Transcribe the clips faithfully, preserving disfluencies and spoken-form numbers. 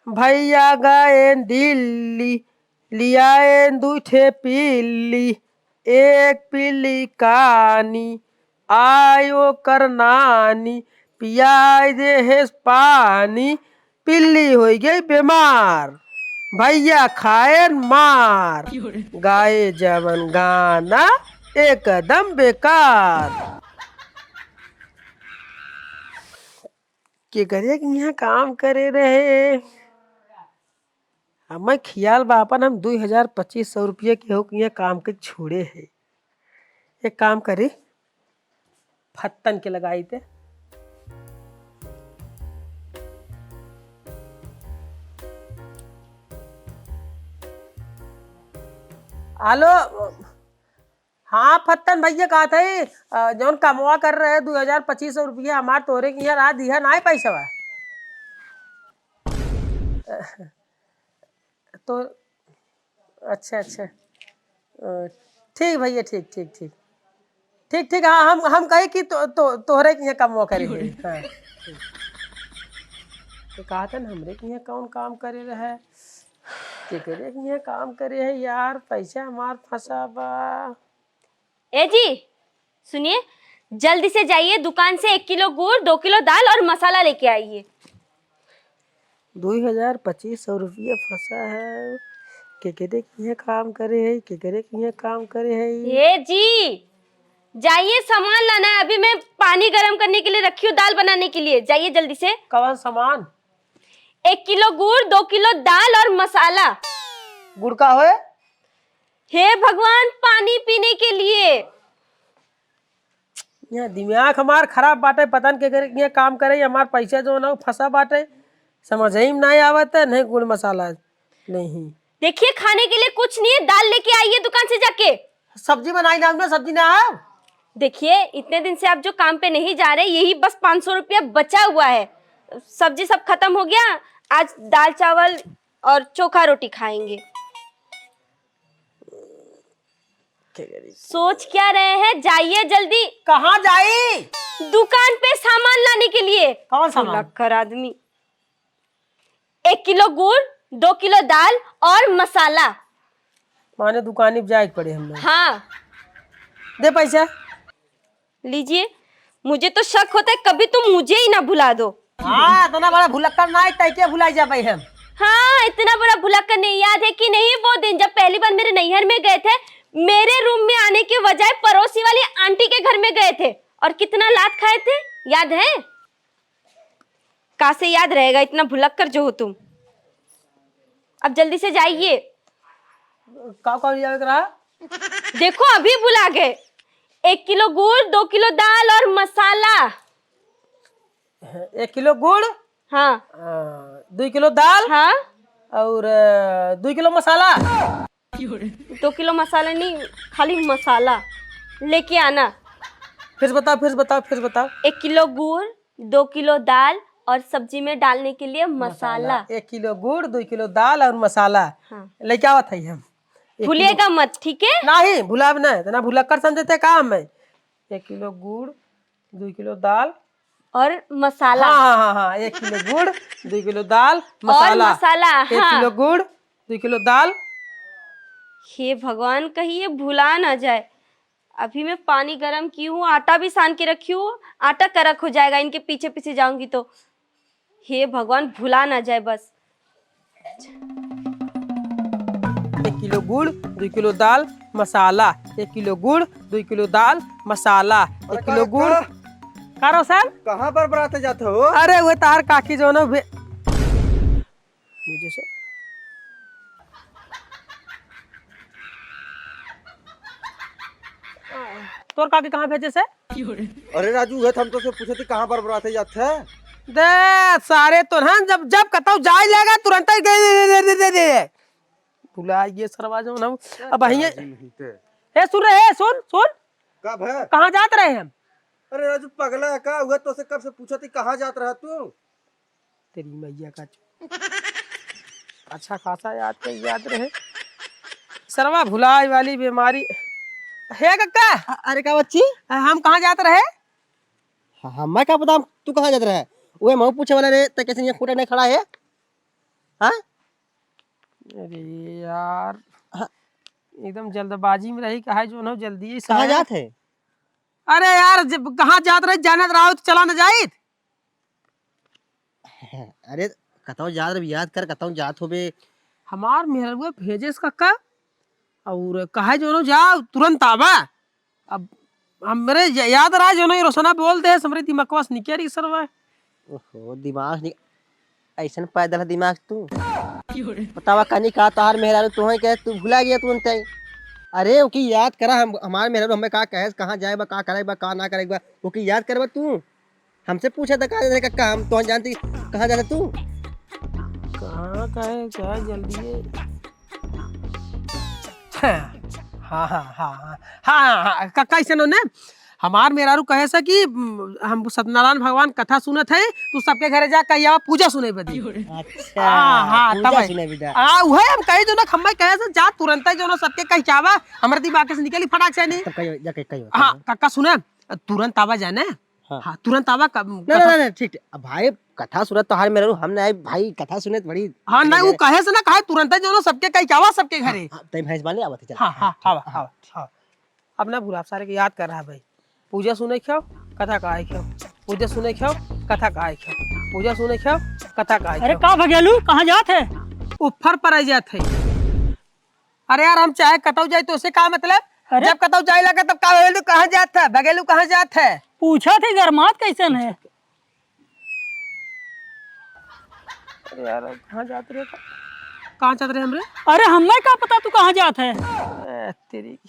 भइया गएन दिल्ली, लियाएन दुइ ठे पिल्ली, एक पिल्ली कानी, आय ओकर नानी, पियाय देहेस पानी, पिल्ली होइ गई बेमार, भइया खाएन मार, गाए जवन गाना एकदम बेकार। केकरे के इहाँ काम करे रहे? हमें खियाल बा अपन, हम दुइ हजार पच्चीस सौ रुपया केहू के इहाँ काम के छोड़े है। एक काम करी, फत्तन के लगाई ते। आलो, हाँ, फत्तन भइया कहत है, अ, जौन कमवा कर रहे दुइ हजार पच्चीस सौ रुपया हमार, तोहरे के इहाँ रहा, दिहा नाहीं पैसवा। तो अच्छा, अच्छा। अ, ठीक भइया, ठीक, ठीक, ठीक। ठीक, ठीक, हाँ, हम, हम कही कि तो, तो, तोहरे के इहाँ कमवा करे है। हाँ, ठीक। तो कहत है ना, हमरे के इहाँ कौन काम करे रहे? केकरे के इहाँ काम करे है यार? पैसा हमार फंसा बा। ए जी, सुनिए, जल्दी से जाइए दुकान से एक किलो गुड़, दो किलो दाल और मसाला लेके आइए। दुइ हजार पच्चीस सौ रुपया फंसा है, केकरे के इहाँ काम करे है, केकरे के इहाँ काम करे है? ए जी, जाइए सामान लाना है, अभी मैं पानी गरम करने के लिए रखी हूँ, दाल बनाने के लिए, जाइए जल्दी से। कवन सामान? एक किलो गुड़, दो किलो दाल और मसाला। गुड़ का होए? हे भगवान, पानी पीने के लिए। यहाँ दिमाग हमार खराब बाटे, पता न केकरे के इहाँ काम करे, हमार पैसा जौन है फंसा बाटे, समझ ही में नाहीं आवत है, नहीं गुड़ मसाला नहीं। देखिए, खाने के लिए कुछ नहीं है, दाल लेके आइए दुकान से जाके। सब्जी बनाई ना, हमने सब्जी ना है। देखिए, इतने दिन से आप जो काम पे नहीं जा रहे, यही बस पाँच सौ रुपया बचा हुआ है, सब्जी सब खत्म हो गया, आज दाल चावल और चोखा रोटी खाएंगे। सोच क्या रहे हैं, जाइए जल्दी। कहाँ जाई? दुकान पे सामान लाने के लिए। कौन सामान? भुलक्कड़ आदमी। एक किलो गुड़, दो किलो दाल और मसाला। माने दुकानी पे जाए के पड़े हमने। हाँ। दे पैसा। लीजिए, मुझे तो शक होता है कभी तुम मुझे ही ना भुला दो। हाँ, इतना बड़ा भुलक्कड़ ना है, तै के भुलाई जाबे हम। हाँ, इतना बड़ा भुलक्कड़ नहीं, याद है कि नहीं वो दिन जब पहली बार मेरे नैहर में गए थे, मेरे रूम में आने के बजाय पड़ोसी वाली आंटी के घर में गए थे और कितना लात खाए थे, याद है? कासे याद रहेगा, इतना भुलक्कड़ जो हो तुम। अब जल्दी से जाइए। का, का लियावे के रहा? देखो, अभी भुला गए। एक किलो गुड़, दो किलो दाल और मसाला। एक किलो गुड़? हाँ। अ, दुइ किलो दाल? हाँ। और, अ, दुइ किलो मसाला? दो किलो मसाला नहीं, खाली मसाला लेके आना। फिर से बताओ, फिर से बताओ, फिर से बताओ। एक किलो गुड़, दो किलो दाल और सब्जी में डालने के लिए मसाला। एक किलो गुड़, दुइ किलो दाल और मसाला। हाँ। लेके आवत है हम। एक किलो भूलिएगा मत, ठीक है? नहीं, भुलाब ना, इतना भुलक्कड़ समझते का हम है? एक किलो गुड़, दुइ किलो दाल। और मसाला। हाँ, हाँ, हाँ, हाँ, एक किलो गुड़, दुइ किलो दाल, और मसाला। मसाला, एक हाँ। किलो गुड़, दुइ किलो दाल। हे भगवान, कहीं ये भुला ना जाए। अभी मैं पानी गरम की हूँ, आटा भी सान के रखी हूँ, आटा कड़क हो जाएगा इनके पीछे पीछे जाऊंगी तो। हे भगवान, भुला ना जाए बस। एक किलो गुड़, दुइ किलो दाल, मसाला। एक किलो गुड़, दुइ किलो दाल, मसाला। अरे एक किलो का, गुड़। का? का रोशन? कहाँ पर बराते जात हो? अरे, वो तार काकी जो ना भे-, भेजे से। तोर काकी कहाँ भेजे से? अरे राजू, उहे तो हम तोसे पूछत ही, कहाँ पर बराते जात है? दे सारे तो ना, जब, जब कतौ जाए लेगा, तुरंत ही दे, दे, दे। भुला ये सरवा जो ना, अब हिये। राजू नहीं ते। ए, सुन रे, ए, सुन, सुन। कब है? कहाँ जात रहे हम? अरे राजू, पगला है का? उहे तोसे कब से पूछत ही, कहाँ जात रहा तू? तेरी मैया का चो-, अच्छा खासा याद कर, याद रहे। सरवा भुलाए वाली बीमारी। हे कक्का। अ-, अरे का बच्ची? हम कहाँ जात रहे? ह-, हमें का पता, तू कहाँ जात रहे? उहे महू पूछे वाला रे, त कैसे ये खूंटा नहीं खड़ा है? हाँ? अरे यार, हाँ। एकदम जल्दबाजी में रही, कहा जो न जल्दी ही कहाँ साहब। जात है? अरे यार, जब कहाँ जात रहे, जानत रहा हो तो चला न जाइत। अरे, कतौ जात रहे, याद कर, कतौ जात होबे। हमार मेहररुआ भेजे से कक्का, और कहा जो न जा, तुरंत आवा। अब हमरे य-, याद रहा जो नहीं रोशना बोल दे, हमरे दिमागवा से निकल रही सरवा। ओहो, दिमाग से नि-, ऐसन पैदल है दिमाग तू। बतावा कनी का तोहार मेहरारू तोहे कहे, तू भुला गया तुरंत ही। अरे ओकी याद करा, हम, हमार मेहरारू हमें का कहे, कहाँ जाए बा, का करे बा, का ना करे बा, ओकी याद करबा तू। हमसे पूछा था कहाँ जाने का काम, तोहे जानती कहाँ जाना तू? कहाँ का है, क्या जल्दी है? हाँ, हाँ, हाँ, हाँ, हाँ, हाँ, हाँ, का, कैसे नो ने? हमार मेहरारू कहे से कि, उम, हम सत्यनारायण भगवान कथा सुनत है, तू सबके घरे जा कहिया पूजा सुने बदी। अच्छा, हाँ, हाँ, पूजा तब है। सुने बिदा। हाँ, उहे हम कही जो ना, खम्मा कहे से जा तुरंत जो ना सबके कह के आवा, हमरे दिमाग से निकली फटाक से नहीं। तब कहियो, जा कहियो, कहियो, हाँ, कहियो। काका सुने, तुरंत आवा जाने। हाँ। हाँ, तुरंत आवा, क-, ना, कथा ना, ना, ठीक, ठीक। अब भाई, कथा सुनत तोहार मेहरारू, हम ना आई, भाई, कथा सुने त बड़ी हाँ, ना, वो कहे से ना, कहे तुरंत जो ना सबके कह के आवा, सबके घरे। हाँ, हाँ, तई भैंस बांधे आवा, चल। हाँ, हाँ, हाँ, आवा, हाँ। अब ना भूला, सारे के याद कर रहा भाई। पूजा सुने ख्यो, कथा का आए ख्यो। पूजा सुने ख्यो, कथा का आए ख्यो। पूजा सुने ख्यो, कथा का आए अरे ख्यो। का भगेलू, कहाँ जात है? ऊपर पर आई जात है। अरे यार, हम चाहे कतौ जाए तो उसे का मतलब? अरे? जब कतौ जाए लगा तब का भगेलू कहाँ जात है? भगेलू कहाँ जात है? पूछा थे गरमात कैसन है? अरे यार, कहाँ जात रहे? कहाँ जात रहे हमरे? अरे हमें का पता तू कहाँ जात है? ए, तेरी।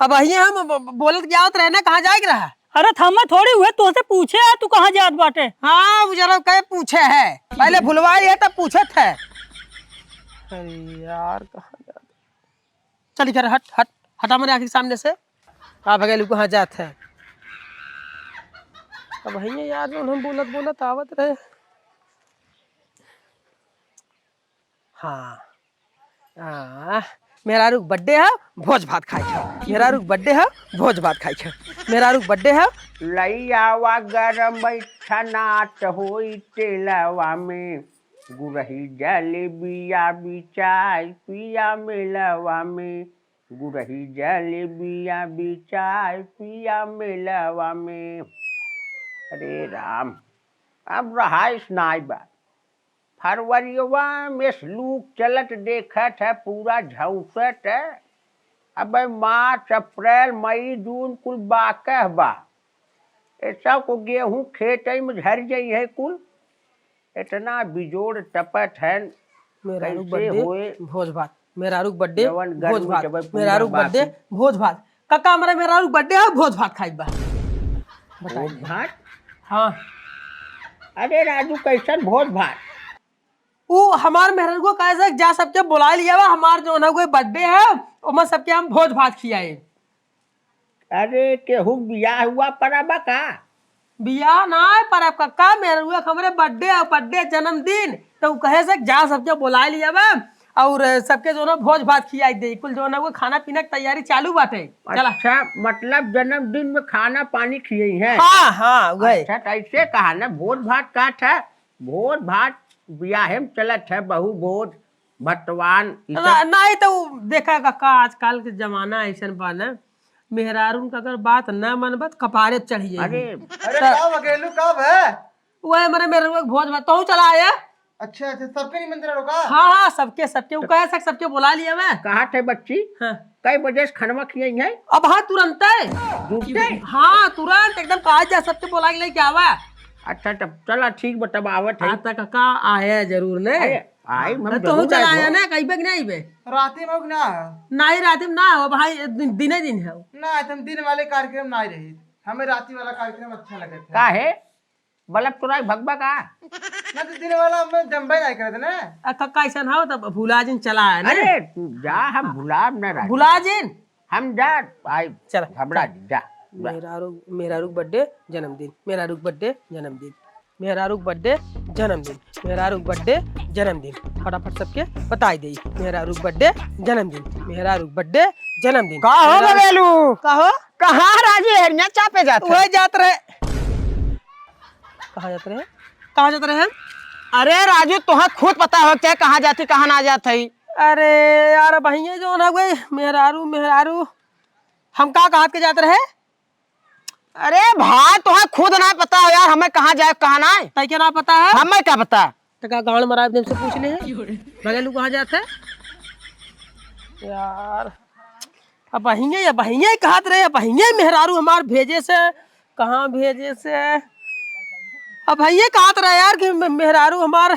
अब यही हम ब-, ब-, बोलत जात रहे ना, कहाँ जाए के रहा? अरे थमे थोड़ी हुए, तोसे पूछे है तू कहाँ जात बाटे? हाँ, वो जरा कहे पूछे है, पहले भुलवाई है तब पूछत है। अरे यार, कहाँ जात? चल इधर हट, हट, हटा मेरे आँख के सामने से। का भगेलू कहाँ जात है? अब यही यार, हम बोलत बोलत आवत रहे। हाँ। आ, मेहरारू के birthday है, भोज भात खाई है। मेहरारू के birthday है, भोज भात खाई है। मेहरारू के birthday है। लई आवा गरम छनात होई तेलवा में, गुरही जलेबिया बिचाई पिया मेलवा में, गुरही जलेबिया बिचाई पिया मेलवा में। अरे राम, अब रहाइश नाई बा। फरवरियवा में लू चलत देखत है, पूरा झौंसत है। अबे मार्च, अप्रैल, मई, जून कुल बाकह बा। ए सब को गेहूं खेतई में झर जइहैं कुल। इतना बिजोड़ टपत है, मेहरारू के कैसे birthday, होए? भोज भात। मेहरारू के birthday, जवन भोज गर्मी भात। जब पूरा मेहरारू के birthday, बाकी। भोज भात। काका, हमारे मेहरारू के birthday है, भोज भात खाई बा। बताइए। भोज भात? हाँ। अरे राजू, कैसन भोज भात? ऊ हमार मेहरारू को कहे से, "जा सबके बुला लिया बा, हमार जो ना कोई birthday है, ओमा सबके हम भोज भात खियाए।" अरे, केहू बियाह हुआ परब का? बियाह ना है परब काका, मेहरारू के हमरे birthday है, birthday, जन्मदिन। तो ऊ कहे से, "जा सबके बुला लिया बा, और सबके जो ना भोज भात खियाई दे, कुल जो ना वो खाना पीना की तैयारी चालू बाटे।" चला। अच्छा, मतलब जन्मदिन में खाना पानी खियाई है? हाँ, हाँ, वही। अच्छा, तो ऐसे कहा ना, भोज भात का था? भोज भात बियाहे में चलत है, बहु भोज, भतवान, ई सब। ना, नहीं तो उ देखा काका, आजकल के जमाना ऐसन बा ना, मेहरारून का अगर बात ना मनबत, कपारे चढ़ी जाई। अरे। अरे त- का भगेलू, का भे? वही मरे मेहरारू के भोज भात, तू चला आया। अच्छा, अच्छा, सबके निमंत्रण हो का? हाँ, हाँ, सबके, सबके, वो कहे सक, सबके बुला लिया मैं। कहा थे बच्ची? हाँ। कई बजे से खनवा खियाई है? अब हाँ, तुरंत है। तुरंते? हाँ, तुरंत एकदम कहा जा, सबके बुला के लेके आवा। अच्छा, तब चला, ठीक बा, तब आवत है। हाँ, त काका आया जरूर ने। अरे, आई, हम हाँ, तो जरूर चला आए आया हो। ना, कहीं पे कि नहीं बे? राती में हो कि ना हो? नहीं, राती में ना हो भाई, दिन, दिने दिन है। ना, तुम दिन वाले कार्यक्रम ना रही, हमें राती वाला कार्यक्रम अच्छा लगे था। का है? बल्ब चुराई भगबा का? ना तो दिन वाला हमें जम्बे नहीं करत ना। आ, काका ऐसा ना हो, तब भुला जिन चला है ना। अरे, तू जा, हम भुलाब ना राजा। भुला जिन। हम जा, आई, चला, घबरा चला। जा, जा। मेहरारू, मेहरारू के birthday, जन्मदिन, मेहरारू के birthday, जन्मदिन, मेहरारू के birthday, जन्मदिन, मेहरारू के birthday, जन्मदिन। फटाफट सबके बताई देई। मेहरारू के birthday, जन्मदिन, मेहरारू के birthday, जन्मदिन। का हो मेहरारू बबेलू? का हो? कहाँ राजी हेरिया चापे जात है? वही जात रहे। कहाँ जात रहे? कहाँ जात रहे? अरे राजू, तोहे खुद पता हो चाहे कहाँ जात ही, कहाँ ना जात ही। अरे यार, अबहिये जौन हउवे, मेहरारू, मेहरारू, हम का कहत के जात रहे? अरे भाई, तोहे खुद ना पता हो यार, हमें कहाँ जाए, कहाँ ना है। तै के ना पता है? हमें का पता? तो का गाँड़ मराब दिन से पूछ ले है? भगेलू कहाँ जात है? यार, अबहिये, अबहिये कहत रहे, अबहिये मेहरारू हमार भेजे से, कहाँ भेजे से? अबहिये कहत रहे यार कि मे-, मेहरारू हमार।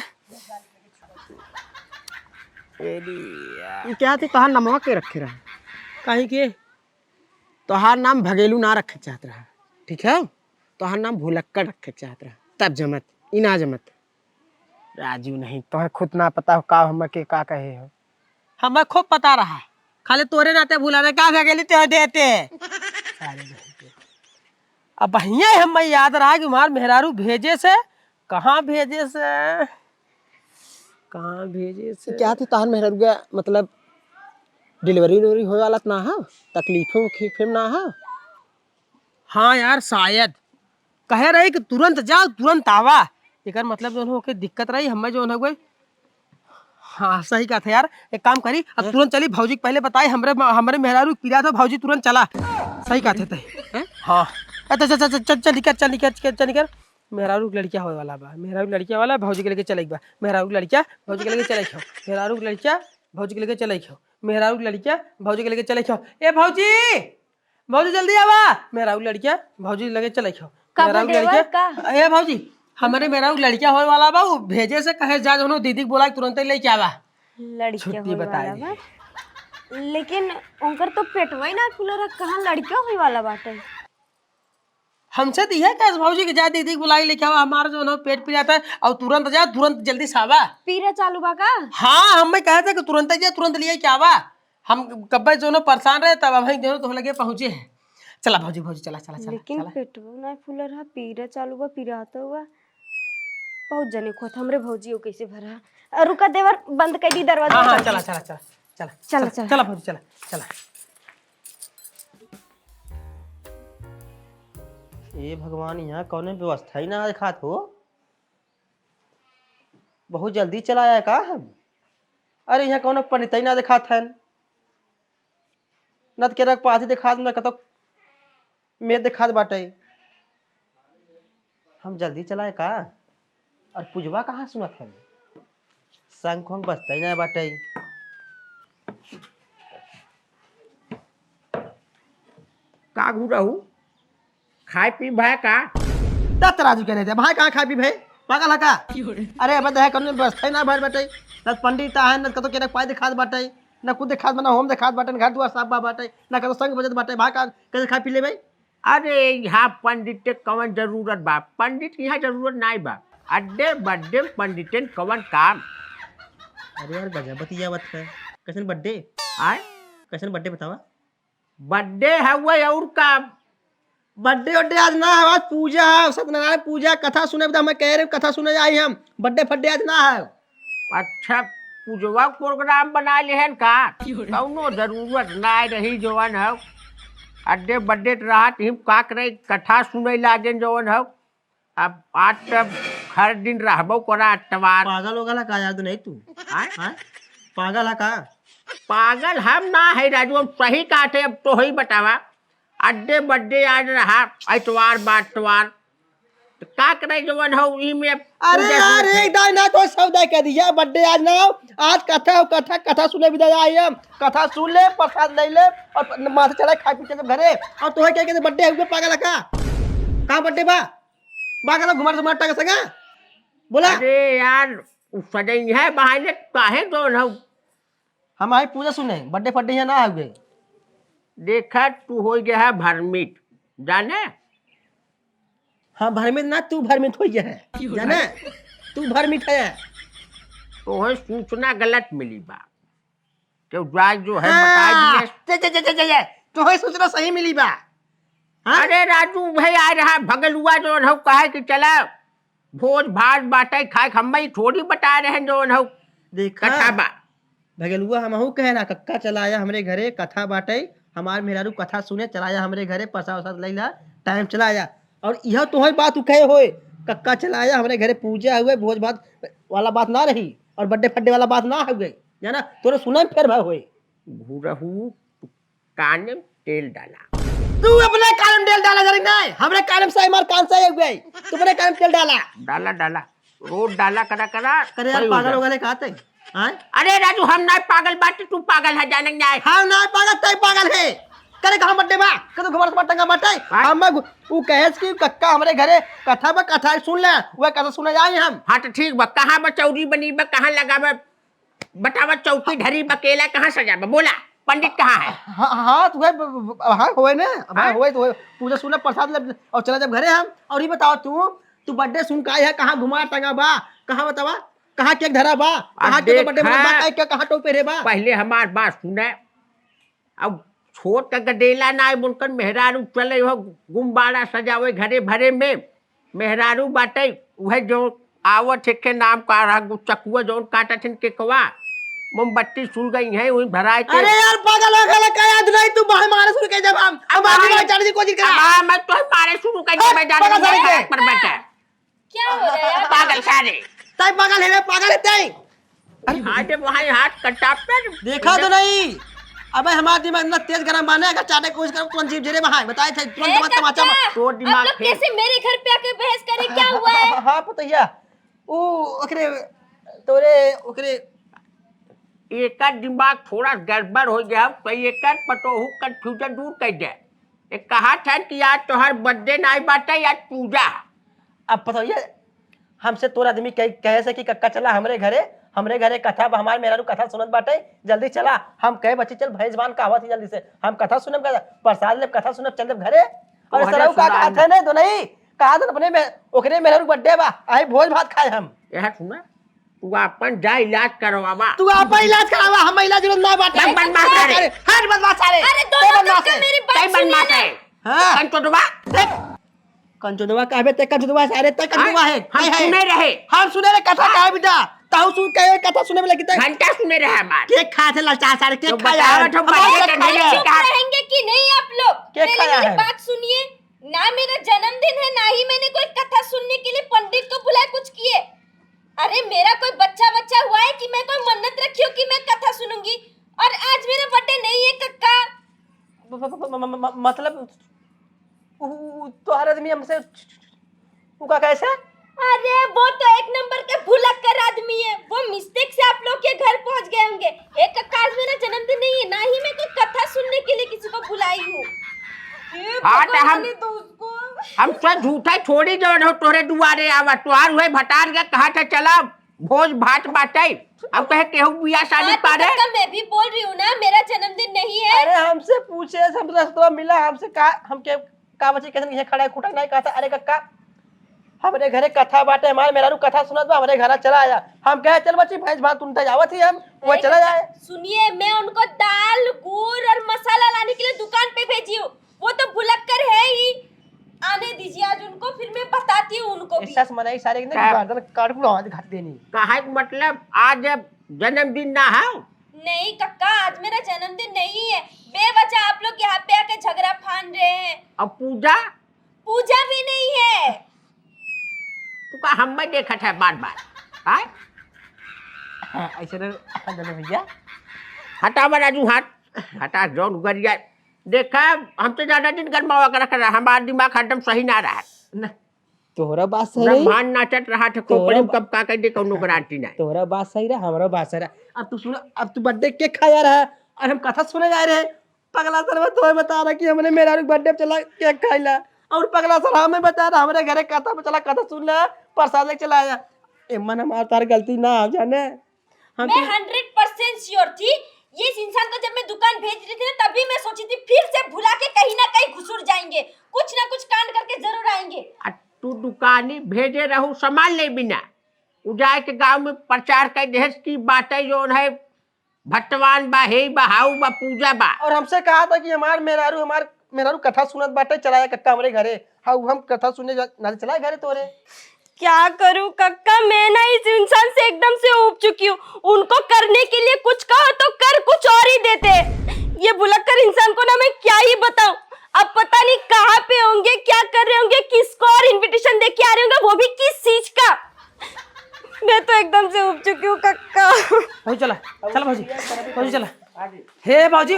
ये क्या थी, तोहार नमवा के रखे रहा? काहे के? तोहार नाम भगेलू ना रखे चाहत रहा, ठीक है? तोहार नाम भुलक्कड़ रखे चाहत रहा, तब जमत, ई ना जमत। राजू नहीं, तोहे खुद ना पता हो का हमें के का कहे हो। हमें खूब पता रहा, खाली तोरे नाते भुला रहे, का भगेली ते देते। सारे नहीं के। अबहिये हमें याद रहा कि हमार मेहरारू भेजे से, कहाँ भेजे से, कहाँ भेजे से? क्या थी तोहार मेहरारू का, मतलब, delivery उलीवरी होए वाला त ना है? तकलीफों उकलीफों में ना है? हाँ यार, शायद। कहे रही कि तुरंत जाओ, तुरंत आवा। एकर मतलब जौन हो के दिक्कत रही, हमें जौन हो गई। हाँ, सही कहत है यार। एक काम करी, अब हाँ? तुरंत चली, भौजी के पहले बताई, हमरे, हमरे मेहरारू के पीरा था, भौजी तुरंत चला। सही कहत है तै। हैं? हाँ। ए, चल, चल, चल, चल, चल, निकर, चल, निकर, चल, चल, निकर। मेहरारू के लड़किया होए वाला बा, मेहरारू के लड़किया वाला, भौजी के लेके चले के बा। मेहरारू के लड़किया, भौजी के लेके चले के हो। मेहरारू के लड़किया, भौजी के लेके चले के हो। मेहरारू के लड़किया, भौजी के लेके चले के हो। ए भौजी, भौजी जल्दी आवा। मेहरारू लड़किया, भौजी लगे चले के हो। का मेहरारू के देवर, लड़किया, का? ए भौजी, हमरे मेहरारू के लड़किया होए वाला बा, उ भेजे से कहे जा, जौनो दीदी के बोला के तुरंते लेके आवा। लड़किया छुट्टी होए बताए वाला दे। बा। लेकिन उनकर तो पेटवा ही ना फूले रहा, कहाँ लड़किया होए वाला बाटे? हमसे तो यह कहे भौजी के जा दीदी के बुलाई लेके आवा, हमारा जौन हो पेट पिरात है, और तुरंत जा, तुरंत जल्दी से आवा। पीरा चालू बा का? हाँ, हमें कहे थे कि तुरंत जा, तुरंत लिए के आवा। हम कब्बे जौन हो परेशान रहे, तब अबहीं जौन हो तो लगे पहुँचे हैं। चला भौजी, भौजी, चला, चला, चला, लेकिन चला। पेटवा ना फूल रहा, पीरा चालू बा, पिरात हुआ। बहुत जने खोत हमरे भौजी हो कैसे भरा। अ, रुका देवर, बंद कर दी दरवाजा, हाँ, हाँ, चल। चला, चला, चला, चला। चला, चला, चला। चला भौजी, चला, चला। ए भगवान, यहाँ कौनो व्यवस्था ही ना देखात हो। बहुत जल्दी चला आया का हम? अरे, यहाँ कौनो पंडित ही ना देखात हन, न त केरा के पाती देखात, न कतो मेज देखात बाटे। हम जल्दी चला आया का? और पूजवा कहाँ सुनत हन? शंख वंख बजते ही ना बाटे। का घूर रहू? खाए पी भाई का? दत्त राजू के नहीं दे भाई, कहाँ खाए पी भाई? पागल है का? अरे, अब दे कौनो व्यवस्था ही ना भर बाटे। न पंडित आहे, न कतो केरा के पाती देखात बाटे, न कुछ देखात बा, न होम देखात बाटे, न घर दुआर साफ बा बाटे, न कतो शंख बजत बाटे, भाई का कैसे खाए पी ले भाई? अरे, यहाँ पंडित के कवन जरूरत बा? पंडित के यहाँ जरूरत नाई बा। अड्डे बड्डे पंडितन कवन काम? अरे यार, गजब बतियावत है। कैसन बड्डे? आय? कैसन बड्डे बतावा? बड्डे हउवे और का? बड्डे वड्डे आज ना है, आज पूजा है, सत्यनारायण पूजा, कथा सुने बता, मैं कह रहे हूँ, कथा सुने आई हम, बड्डे फड्डे आज ना है। अच्छा, पूजवा के program बना लेहन का? कौनो जरूरत ना रही जवन हो। अड्डे बड्डे त रहत ही का करे, कथा सुने लाजेन जवन हो। अब आज तब हर दिन रहबो करा अतवार। पागल हो गला का यार, नहीं तू? हाँ? हाँ? पागल है का? पागल हम ना है राजू, हम सही कहते, अब तो ही बतावा। अड्डे बड्डे आज रहा, अतवार बा अतवार। तो का करे जवन हो ई में अरे पूजा यार, करत है। एक दाई ना तो सौदा कह दिया, बड्डे आज ना हो, आज कथा हो, कथा, कथा सुने भी दे आई हम, कथा सुन ले, प्रसाद ले ले और माथे चढ़ाए खाए पी के चल घरे। और तोहे क्या कहते बड्डे हुए पागल है का? कहाँ बड्डे बा? बा का घुमार से मार टांग संगा? बोला। अरे यार, उ सजई है बहाने काहे जवन हो? हम आई पूजा सुने, बड्डे फड्डे यहाँ ना हुए। देखा, तू हो गया है भ्रमित, जाने? हाँ, भ्रमित ना, तू भ्रमित हो गया है, जाने? तू भ्रमित है। तोहे सूचना गलत मिली बा। केहू जाए जो है, हाँ, बताए दिए। जे, जे, जे, जे, जे, जे, तोहे सूचना सही मिली बा। हाँ? अरे राजू भाई, आ रहा भगलुआ जवन हो, कहे कि चला भोज भात बाटे खाए, हम ही थोड़ी बता रहे हैं जवन हो। देखा, कथा बा। भगलुआ हमहू कहे ना, कक्का चलाया हमरे घरे, कथा बाटे, हमार मेहरारू कथा सुने, चलाया हमरे घरे, प्रसाद वसाद लैला, टाइम चलाया। और यह तोहे बात उ कहे होए, कक्का चला आया, हमरे घरे पूजा हुए, भोज भात वाला बात ना रही, और बर्थडे फड्डे वाला बात ना हुए, जाना, तोरे सुने में फेर भा हुए। घुरहू, तू काने में तेल डाला। तू अपने कान में तेल डाला, जानी नहीं, हमरे कान में से हमार कान से हुए, तू अपने कान में तेल डाला। डाला, डाला, रोज डाला करा, करा, करे यार, सही हो पागल जाए। हो गए का ते? हाँ? अरे राजू, हम ना पागल बाटे, तू पागल है, जाने नहीं। हम ना पागल, तै पागल है। करे कहाँ बर्थडे बा? कदू घुमार से टंगा बाटे? हाँ? हम गु-, उ कहे कि कक्का हमरे घरे कथा बा, कथा सुन ले, वह कथा सुने जाए हम। हाँ तो ठीक बा, कहाँ बा चौरी बनी बा, कहाँ लगा बा? बतावा, चौकी ढरी बा, केला कहाँ सजा बा? बोला, पंडित कहाँ है? हाँ, हाँ, तो वह ब-, ब-, ब-, हाँ, होए ना, अब हाँ, हाँ? होए तो होए, पूजा सुन ले, प्रसाद ले, और चला जब घरे हम। और ये बताओ तू, तू बर्थडे सुन का है, कहाँ घुमार टंगा बा, कहाँ बतावा? कहाँ केक धरा बा? अब कहाँ के तो बर्थडे मनत बा? देखा, काहे के कहाँ टोपे रे बा? पहले हमार बात सुने। अब छोट गदेला ना है, उनकर मेहरारू चले हो गुब्बारा सजावे घरे भरे में। मेहरारू बाटे, उहे जो आवत है के नाम का रहा, गुचकुआ जौन काटत हन केकवा, मोमबत्ती सुन गई है, वही भराए के। अरे यार, पागल हो गया का याद नहीं? तू बाहर मारे शुरू कर जब हम, अब हम आगे आए, बढ़ जाने की कोशिश करा। अब आ, मैं तो मारे शुरू कर हट, मैं जाने पागल लगा सारे। पर बैठा। क्या हो रहा है आप? पागल सारे। तै पागल है रे, पागल है तै। अरे हाथ पे वहाँ हाथ कटा पे। देखा तो नहीं। अबे हमारा दिमाग इतना तेज गरम माने, अगर चाटे की कोशिश करो, तुरंत जीभ जरे वहाँ, बताए थे, तुरंत ए, दिमाग तमाचा कक्का, मार। तो दिमाग आप लोग फेल। कैसे मेरे घर पे आके बहस करे, क्या हुआ है? हाँ, हाँ, पतैया। ऊ, ओकरे, तोरे, ओकरे एकर दिमाग थोड़ा गड़बड़ हो गया, तो एकर पतोहू confusion दूर कर दे। ये कहा था कि आज तोहर बर्थडे नाई बाटे, आज पूजा। अब पता ये हमसे तोर आदमी कह, कहे से कि कक्का चला हमरे घरे, हमरे घरे कथा बा, हमार मेहरारू कथा सुनत बाटे, जल्दी चला। हम कहे बच्ची चल भैंस बांध कहावत ही जल्दी से, हम कथा सुनब, कथा, प्रसाद लेब, कथा सुनब, चल देब घरे। और ओकरे सरऊ का सुनाई कहत है ना। नहीं, दो नहीं, कहा था अपने में, ओकरे मेहरारू बर्थडे बा, आई भोज भात खाए हम। यह सुना, तू आपन जा इलाज करवावा। तू आपन इलाज करावा, हम इलाज उलाज ना बाटे। बक बदमाश सारे। अरे, हट बदमाश सारे। अरे, तू दोनों बदमाश कब है। मेरी बात तै बदमाश सुनिए ना। है। हाँ। कंचोदवा। देख। कंचोदवा कहबे, तै कंचोदवा सारे, तै कंचोदवा हाँ, है। हम है, है। सुने रहे। हम सुने रहे कथा हाँ। कहा बेटा। तहु सुन के कथा सुने में लगी तै। घंटा सुने रहे हमार। केक खाए थे ललचार सारे, केक तो खाया बताओ है। तो हमारे बर्थडे केक के खाया दिन है। चुप रहेंगे कि नहीं आप लोग? केक पहले खाया मेरी है। बात सुनिए। ना मेरा जन्मदिन है, ना ही मैंने कोई कथा सुनने के लिए पंडित को बुलाया, कुछ किए। अरे, मेरा कोई बच्चा बच्चा हुआ है कि मैं कोई मन्नत रखी हूँ कि मैं कथा सुनूंगी? और आज मेरा बर्थडे नहीं है कक्का। म-, म-, म-, म-, म-, मतलब, उ, उ, तोहर आदमी हमसे, उ का कैसे? अरे, वो तो एक नंबर के भुलक्कर आदमी है। वो mistake से आप लोग के घर पहुंच गए होंगे। ए कक्का, आज मेरा जन्मदिन नहीं है, ना ही मैं कोई कथा सुनने के लिए किसी को बुलाई हूँ। हे हाँ, तो भगवान, हम, ये तो उसको हम तो झूठा थोड़ी जवन हो तोहरे दुआरे आवा, तोहार हुए भतार के कहा था चला भोज भात बाटे, अब कहे केहू बियाह शादी हाँ, तो पारे। कक्का, मैं भी बोल रही हूँ ना, मेरा जन्मदिन नहीं है। अरे हमसे पूछे, हम रस्तवा मिला, हमसे का, हमके का बची, कैसे नहीं खड़ा है, खुटा नहीं कहता। अरे कक्का, हमरे घरे कथा बाटे, हमारे मेहरारू कथा सुनत बा, हमरे घरा चला आया। हम कहे, "चल बच्ची, भैंस भात तुम तय आवत ही हम, वो अरे चला कक्का, जाए।" सुनिए, मैं उनको दाल, गुड़ और मसाला लाने के लिए दुकान पे भेजी हूँ। वो तो भुलक्कर है ही। आने दीजिए आज उनको, फिर मैं बताती हूँ उनको भी। ऐसा से मनाई सारे ने क्या? गर्दन काट के आवाज घाट देनी। कहा है मतलब आज जन्मदिन ना है? नहीं कक्का, आज मेरा जन्मदिन नहीं है। बेवजह आप लोग यहाँ पे आके झगड़ा फान रहे हैं। अब पूजा? पूजा भी नहीं है। तू का हम में देखत है बार बार? हाँ? हाँ, ऐसे ना, हाँ, जल्दी भैया। हटावा राजू हाथ, हटा जौन गरिया। देखा, हम तो ज्यादा दिन गरमावा कर रखा, हमारा दिमाग हरदम सही ना रहा। ना, तोहरा बात सही रही। ब्रह्मांड नाचत रहा था, खोपड़ी तोहरा में कब का कह दे, कौनो गारंटी नहीं। तोहरा बात सही रहा, हमरा बात सही रहा। अब तू सुन, अब तू बर्थडे केक खाया रहा और हम कथा सुने जाए रहे। पगला सरवा तोहे बता रहा कि हमने मेहरारू के बर्थडे पे चला केक खाइला, और पगला सरवा हमें बता रहा हमरे घरे कथा पे चला, कथा सुन ले, प्रसाद लेके चला आया। ए मन, हमार तार गलती ना हो जाने। हम मैं तो हंड्रेड परसेंट श्योर थी, ये इंसान को जब मैं दुकान भेज रही थी ना, तभी मैं सोची थी फिर से भुला के कहीं ना कहीं घुसुर जाएंगे, कुछ ना कुछ कांड करके जरूर आएंगे। आ तू दुकानी भेजे रहू सामान ले बिना, उ जाए के गांव में प्रचार कर देहस की बातें जौन है भटवान बा, हे बा, हाउ बा, पूजा बा। और हमसे कहा था कि हमार मेहरारू, हमार मेहरारू कथा सुनत बाटे, चलाया कक्का हमरे घरे। हाँ, हम कथा सुने जा-, ना चलाए घरे तोरे। क्या करूं कक्का, मैं ना इस इंसान से एकदम से ऊब चुकी हूँ। उनको करने के लिए कुछ कहो तो कर कुछ और ही देते। ये भुलक्कर इंसान को ना मैं क्या ही बताऊं। अब पता नहीं कहाँ पे होंगे, क्या कर रहे होंगे, किसको और इनविटेशन दे के आ रहे होंगे, वो भी किस चीज का। मैं तो एकदम से उब चुकी हूँ कक्का। भौजी चला, चला भौजी, भौजी चला। हे भौजी,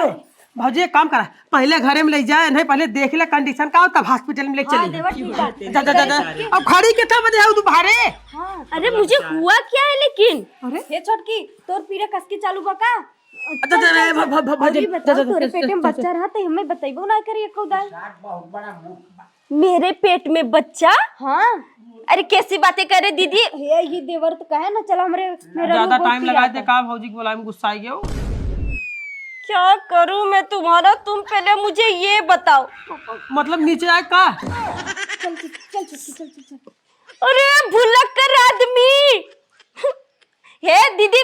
भौजी एक काम करा, पहले घरे में ले जाए, नहीं पहले देख ले कंडीशन का हो, तब हॉस्पिटल में ले हाँ, चली। देवर ठीक बात है। जा, जा, जा, जा। अब खड़ी के था बजे हो तू बाहरे? हाँ। अरे मुझे हुआ क्या है लेकिन? अरे हे छोटकी, तोर पीरियड कस के चालू बा का? अच्छा, अच्छा, अच्छा, भ-, भ-, भ-, भौजी, अभी बताओ, जा, जा, तोरे जा, पेट में जा, जा। बच्चा रहा तो हमें बतैबो ना करी एको दाई। मेरे पेट में बच्चा? हाँ। अरे कैसी बातें करे दीदी? हे, ये देवर तो कहे ना, चलो हमरे मेहरारू ज्यादा बोल टाइम के लगा आता दे है। का भौजी के बोलाए में गुस्सा आ गया हो? क्या करूं मैं तुम्हारा, तुम पहले मुझे ये बताओ। मतलब नीचे आए का? चल, चल, चल, चल, चल, चल, चल। अरे भुलक्कर आदमी। हे दीदी,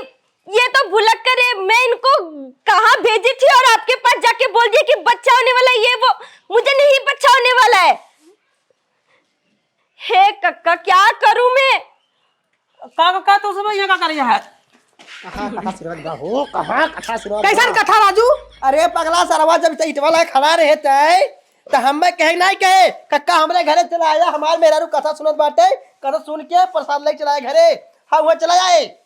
ये तो भुलक्कर है। मैं इनको कहाँ भेजी थी और आपके पास जाके बोल दिया कि बच्चा होने वाला है, ये वो। मुझे नहीं बच्चा होने वाला है। हे कक्का, क्या करूं मैं? का, का, का तू सब यहाँ का कर रही है? कहाँ कथा सुनत बा हो? कहाँ कथा सुनत बा? कैसन कथा राजू? अरे पगला सरवा, जब से इटवा ला खड़ा रहे तय, त हमें कहे नहीं कहे, "कक्का हमरे घरे चला आया, हमार मेहरारू कथा सुनत बाटे, कथा सुन के प्रसाद ले चला आए घरे।" हाँ, वहाँ चला आए।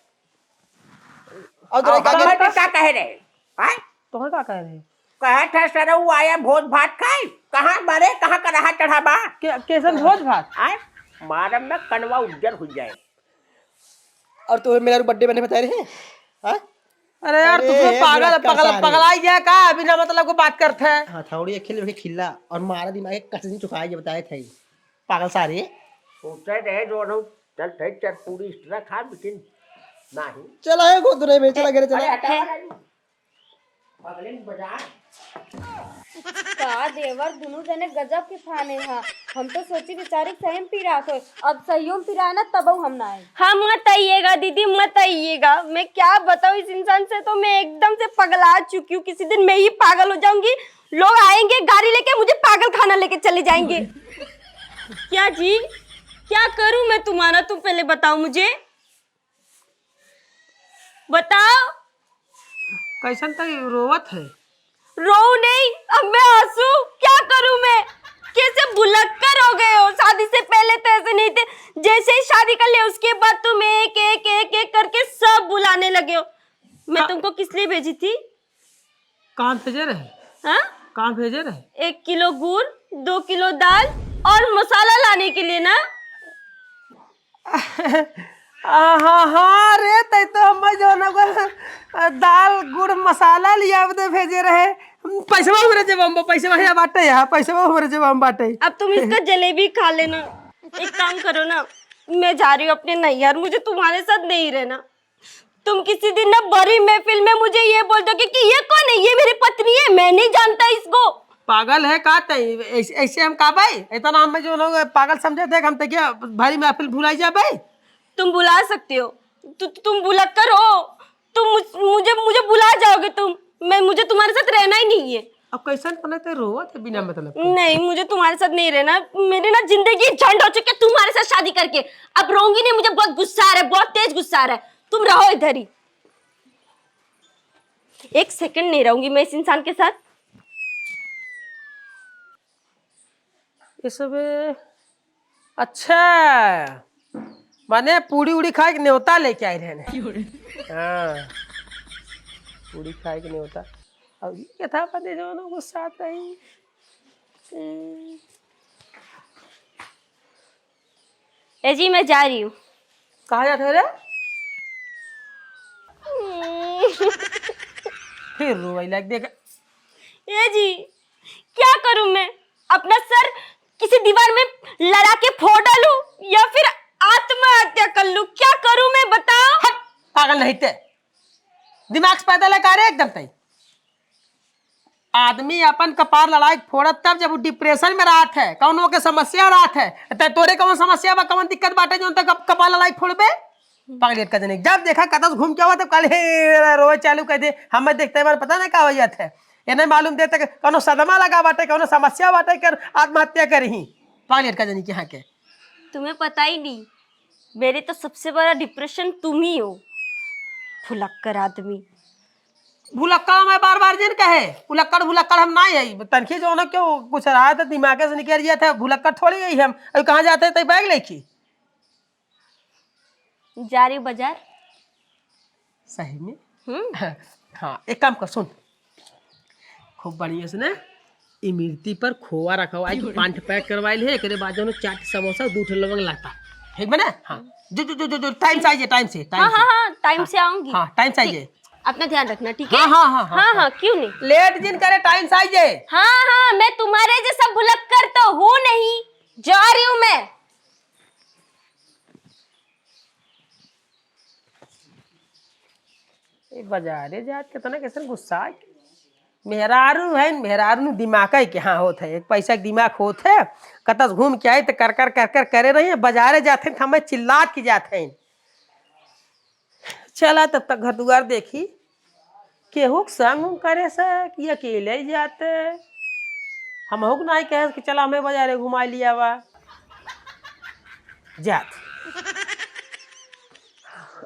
और तोरे अब का हमें करे? तो का कहे रहे? आय? तोहर का कहे रहे? कहे थे सरऊ आया भोज भात खाए, कहाँ बारे, कहाँ का रहा चढ़ा बा? के-, कैसन भोज भात? आय? मारम में कनवा उज्जर हो जाए। और तोहर मेहरारू बर्थडे बने बताए रहे? हाँ? अरे यार, अरे, तू सब हे पागल, बुढ़ा पगल, सारे। पगलाई गया का? बिना मतलब को बात करत है। हाँ, थोड़ी अखिल में खिल्ला और मारा दिमाग के कसम चुकाए, ये बताए थे। पागल सारे। सोचे रहे जो रहूं, चल थे चल पूरी एक्स्ट्रा खा, लेकिन नहीं। चला है गोदरे में, चला घरे चला। अरे हटा, हटा। बगले में बजा। का देवर, दुनू जने गजब के फाने हा। हम तो सोची बेचारी सही में पिरात होय, अब सहियो में पिराए ना तबहु हम ना आए। हाँ, मत आइएगा दीदी, मत आइएगा। मैं क्या बताऊँ, इस इंसान से तो मैं एकदम से पगला चुकी हूँ। किसी दिन मैं ही पागल हो जाऊंगी, लोग आएंगे गाड़ी लेके, मुझे पागल खाना लेके चले जाएंगे। क्या जी, क्या करूँ मैं तुम्हारा, तुम पहले बताओ मुझे। बताओ। कैसन तो रोवत है। रोऊ नहीं, अब मैं हंसू, क्या करूं मैं? कैसे भुलक्कर हो गए हो? शादी से पहले तो ऐसे नहीं थे, जैसे ही शादी कर लिया उसके बाद तुम एक एक एक एक करके सब भुलाने लगे हो। मैं का- तुमको किस लिए भेजी थी? कहाँ भेजे रहे? हाँ? कहाँ भेजे रहे? एक किलो गुड़, दो किलो दाल और मसाला लाने के लिए ना। आहा, हाँ रे, तै तो हम्मे जौन ओकर, अ, दाल, गुड़, मसाला लियावे दे भेजे रहे। पैसवा हमरे जेबा में बा, पैसवा हियाँ बाटे, यहाँ पैसवा हमरे जेबा में बाटे। अब तुम इसका जलेबी खा लेना। एक काम करो ना, मैं जा रही हूँ अपने नैहर, मुझे तुम्हारे साथ नहीं रहना। तुम किसी दिन ना बड़ी महफिल में मुझे ये बोल दोगे कि ये कौन है, ये मेरी पत्नी है, मैं नहीं जानता इसको। पागल है का तै? ऐसे, ऐसे हम का भाई? इतना हम जो लोग पागल समझे थे, हम तो क्या भारी महफिल भुलाई जा भाई? तुम भुला सकते हो, तु, तुम भुलक्कर हो, तुम मुझ-, मुझे, मुझे भुला जाओगे तुम, मैं, मुझे तुम्हारे साथ रहना ही नहीं है। अब कैसन पने ते रोवत है बिना मतलब के? नहीं, मुझे तुम्हारे साथ नहीं रहना। मेरी ना जिंदगी झंड हो चुकी है तुम्हारे साथ शादी करके। अब रहूंगी नहीं, मुझे बहुत गुस्सा आ रहा है, बहुत तेज गुस्सा आ रहा है। तुम रहो इधर ही। एक सेकंड नहीं रहूंगी मैं इस इंसान के साथ। ये सब, अच्छा, माने पूड़ी उड़ी खाए के न्योता लेके आए रहे। हाँ, पूड़ी खाए के न्योता। अब ये क्या था, पता जो गुस्सा आता है। ए जी, मैं जा रही हूँ। कहाँ जात है रे? फिर रोवे लाग देख। ए जी, क्या करूँ मैं? अपना सर किसी दीवार में लड़ा के फोड़ डालूं या फिर आत्महत्या कर लूं? क्या करूं मैं, बताओ? हट, पागल नहीं ते। दिमाग से पैदल है का रे एकदम तई? आदमी अपन कपार लड़ाई के फोड़त तब जब वो डिप्रेशन में रहत है, कौनो के समस्या रहत है। त तोरे कौन समस्या बा, कौन दिक्कत बाटे जौन तक कप-, कपार लड़ाई के फोड़बे? पगलेट का जने जब देखा कतस घूम के आवा तब कल हे रोवे चालू कर दे। हमें देखते बार पता नहीं का हो जात है। ये नहीं मालूम देते कि कौनो सदमा लगा बाटे, कौनो समस्या बाटे कर आत्महत्या करी। पगलेट का जनी के यहाँ के। तुम्हें पता ही नहीं, मेरे तो सबसे बड़ा डिप्रेशन तुम ही हो। भुलक्कर आदमी। भुलक्कड़ हमें बार बार जिन कहे, भुलक्कड़, भुलक्कड़ हम नाहीं है। तनखी जो ना क्यों कुछ रहा था, दिमाग से निकल गया था, भुलक्कड़ थोड़ी है हम। अभी कहाँ जाते हैं, तई बैग लेके? जा रही हूँ बाजार। सही में? हम्म। हाँ, एक काम कर, सुन, खूब बढ़िया से ना इमरती पर खोआ रखवाई, पान पैक करवाई ले, एकरे बाद जौन चाट समोसा दू ठे लवंग लाता, ठीक बा ना? हाँ, जो जो जो जो, जो टाइम से आइए, टाइम से, टाइम हाँ, से। हाँ, हाँ, टाइम से आऊंगी। हाँ, टाइम से ठीक। आइए। अपना ध्यान रखना, ठीक है? हाँ, हाँ, हाँ, हाँ, हाँ, हाँ। हाँ, क्यों नहीं? लेट जिन करे, टाइम से आइए। हाँ, हाँ, मैं तुम्हारे जैसा भुलक्कड़ तो हूँ नहीं, जा रही हूँ मैं। ए, बाजारे जात केतना कैसन गुस्सा है। मेहरारू है, मेहरारू दिमाग है कि हाँ होत है, एक पैसा के दिमाग होत है, कतस घूम के आई तो कर कर कर कर करे रही है, बाजारे जात है तो हमें चिल्लात की जात है। चला तब तक घर दुआर देखी, केहू के संग उंग करे से कि अकेले ही जाते। हम हो नाहीं कहे कि चला हमें बाजारे घुमाई लिया बा। जात।